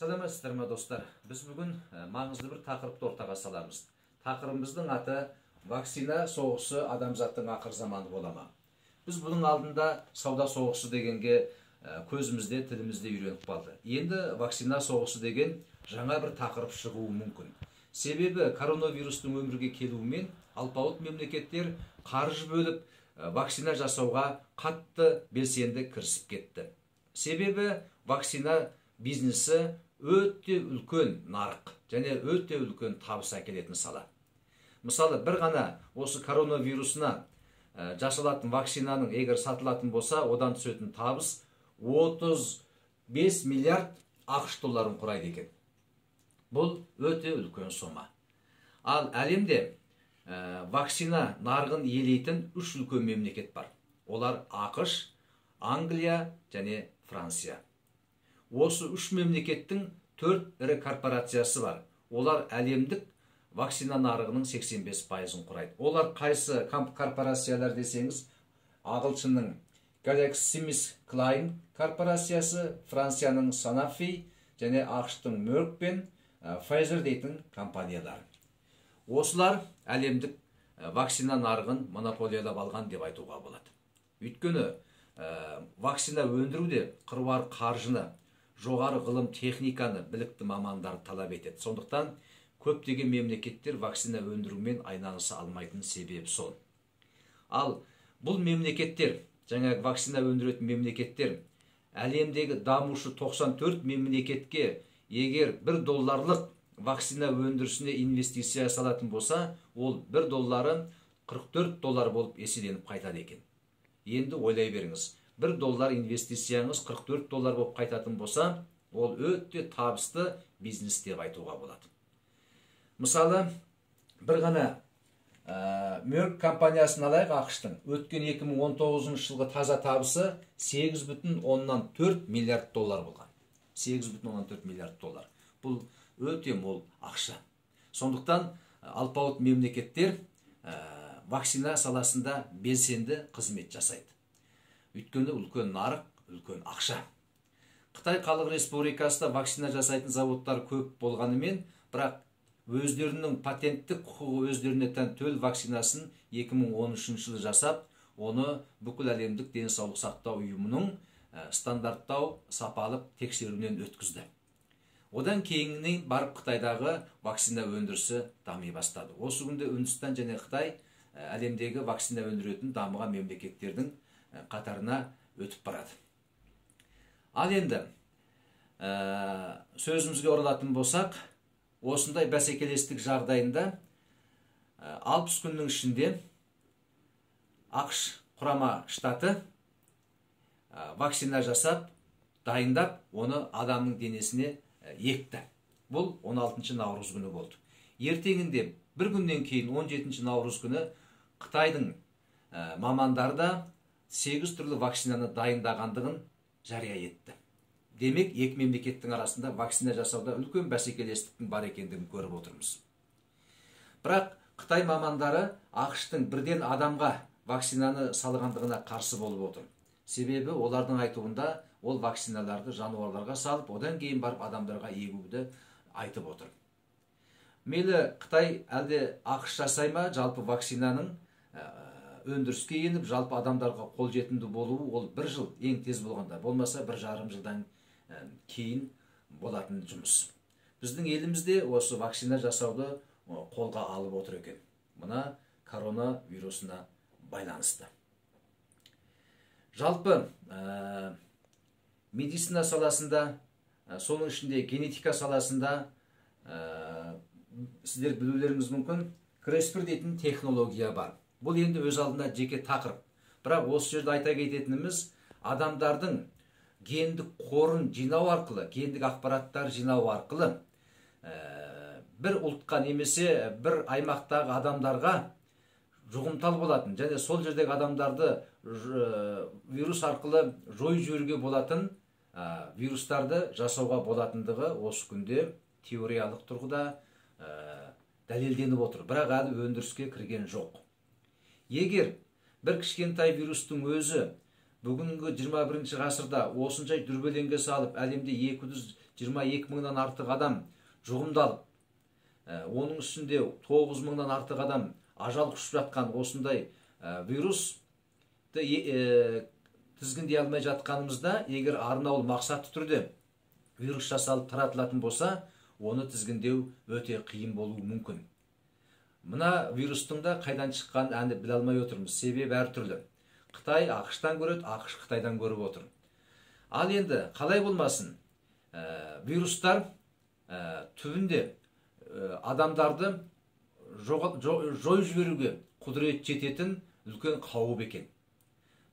Саламатсыздар ма, достар? Біз бүгін маңызды бір тақырыпты ортаға саламыз. Тақырыбымыздың аты: «Вакцина соғысы адамзаттың ақыр заманы бола ма?» Біз бұның алдында сауда соғысы дегенге көзімізде, тілімізде үйреніп қалды. Енді вакцина соғысы деген жаңа бір тақырып шығуы мүмкін. Себебі коронавирустың өмірге келуімен алпауыт мемлекеттер қаржы бөліп, вакцина жасауға қатты белсенді кірісіп кетті. Себебі вакцина бизнесі өте үлкен нарық және өте үлкен табыс әкелетін сала. Мысалы, бір ғана осы коронавирусына жасалатын вакцинаның егер сатылатын болса, одан түсетін табыс 35 миллиард АҚШ долларын құрайды екен. Бұл өте үлкен сома. Ал әлемде вакцина нарығын иелейтін үш үлкен мемлекет бар. Олар: АҚШ, Англия және Франция. Осы үш мемлекеттің төрт ірі корпорациясы бар. Олар әлемдік вакцина нарығының 85%-ын құрайды. Олар қайсы корпорациялар десеңіз, ағылшынның GlaxoSmithKline корпорациясы, Францияның Sanofi және АҚШ-тың Merck пен Pfizer дейтін компаниялар. Осылар әлемдік вакцина нарығын монополиялап алған деп айтуға болады. Өйткені вакцина өндіру де қыруар қаржыны, жоғары ғылым, техниканы, білікті мамандарды талап етеді. Сондықтан көптеген мемлекеттер вакцина өндірумен айналыса алмайтын себеп сол. Ал бұл мемлекеттер, жаңағы вакцина өндіретін мемлекеттер, әлемдегі дамушы 94 мемлекетке егер 1 долларлық вакцина өндірісіне инвестиция салатын болса, ол 1 доллары 44 доллар болып еселеніп қайтады екен. Енді ойлай беріңіз, 1 доллар инвестицияңыз 44 доллар болып қайтатын болса, ол өте табысты бизнес деп айтуға болады. Мысалы, бір ғана Merck компаниясын алайық. АҚШ-тың өткен 2019 жылғы таза табысы 8,4 миллиард доллар болған. 8,4 миллиард доллар — бұл өте мол ақша. Сондықтан алпауыт мемлекеттер вакцина саласында белсенді қызмет жасайды, өйткені үлкен нарық, үлкен ақша. Қытай Халық Республикасында вакцина жасайтын заводтар көп болғанымен, бірақ өздерінің патенттік құқығы өздеріне тән төл вакцинасын 2013 жылы жасап, оны Бүкіл әлемдік денсаулық сақтау ұйымының стандарттау, сапалық тексеруінен өткізді. Одан кейіннен барып Қытайдағы вакцина өндірісі дами бастады. Осы күнде Үндістан және Қытай әлемдегі вакцина өндіретін дамыған мемлекеттердің қатарына өтіп барады. Ал енді сөзімізге оралатын болсақ, осындай бәсекелестік жағдайында 60 күннің ішінде АҚШ Құрама Штаты вакцина жасап, дайындап, оны адамның денесіне екті. Бұл 16 наурыз күні болды. Ертеңінде, бір күннен кейін, 17 наурыз күні Қытайдың мамандары да 8 түрлі вакцинаны дайындағандығын жария етті. Демек, екі мемлекеттің арасында вакцина жасауда үлкен бәсекелестіктің бар екендігін көріп отырмыз. Бірақ Қытай мамандары АҚШ-тың бірден адамға вакцинаны салғандығына қарсы болып отыр. Себебі олардың айтуында, ол вакциналарды жануарларға салып, одан кейін барып адамдарға егуді айтып отыр. Мейлі, Қытай әлде АҚШ жасай ма, жалпы вакцинаның өндіріске еніп, жалпы адамдарға қолжетімді болуы ол бір жыл ең тез болғанда, болмаса 1,5 жылдан кейін болатын жұмыс. Біздің елімізде осы вакцина жасауды қолға алып отыр екен мына коронавирусына байланысты. Жалпы медицина саласында, соның ішінде генетика саласында, сіздер білулеріңіз мүмкін, CRISPR дейтін технология бар. Бұл енді өз алдына жеке тақырып. Бірақ осы жерде айта кететініміз, адамдардың гендік қорын жинау арқылы, гендік ақпараттар жинау арқылы бір ұлтқа немесе бір аймақтағы адамдарға жұғымтал болатын және сол жердегі адамдарды вирус арқылы жойып жіберуге болатын вирустарды жасауға болатындығы осы күнде теориялық тұрғыда дәлелденіп отыр, бірақ әлі өндіріске кірген жоқ. Егер бір кішкентай вирустың өзі бүгінгі 21 ғасырда осынша дүрбелеңге салып, әлемде 220 22 мыңнан артық адам жұғымдалып, оның үстінде 9 мыңнан артық адам ажал құшып жатқан осындай вирусты тізгіндей алмай жатқанымызда, егер арнаулы мақсатты түрде вирус жасалып таратылатын болса, оны тізгіндеу өте қиын болуы мүмкін. Мына вирустың да қайдан шыққанын әлі біле алмай отырмыз. Себебі әртүрлі. Қытай АҚШ-тан көреді, АҚШ Қытайдан көріп отыр. Ал енді қалай болмасын, вирустар түбінде адамдарды жойып жіберуге құдірет жететін үлкен қауіп екен.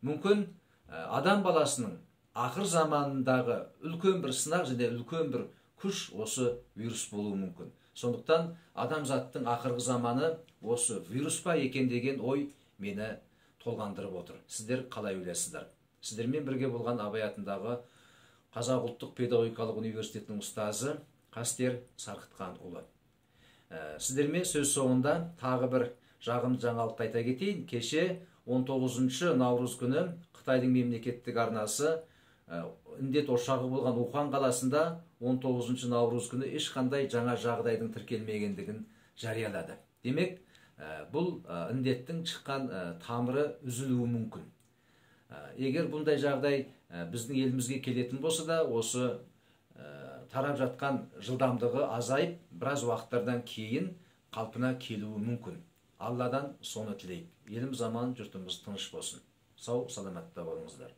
Мүмкін адам баласының ақыр заманындағы үлкен бір сынақ және үлкен бір күш осы вирус болуы мүмкін. Сондықтан адамзаттың ақырғы заманы осы вирус па екен деген ой мені толғандырып отыр. Сіздер қалай ойлайсыздар? Сіздермен бірге болған Абай атындағы Қазақ ұлттық педагогикалық университетінің ұстазы Қастер Сарқытқанұлы. Сіздермен сөз соңында тағы бір жағымды жаңалықты айта кетейін. Кеше 19 наурыз күні Қытайдың мемлекеттік арнасы індет ошағы болған Ухан қаласында 19 наурыз күні ешқандай жаңа жағдайдың тіркелмегендігін жариялады. Демек, бұл індеттің шыққан тамыры үзілуі мүмкін. Егер бұндай жағдай біздің елімізге келетін болса да, осы тарап жатқан жылдамдығы азайып, біраз уақыттардан кейін қалпына келуі мүмкін. Алладан соны тілейік. Еліміз аман, жұртымыз тыныш болсын. Сау, саламатта болыңыздар.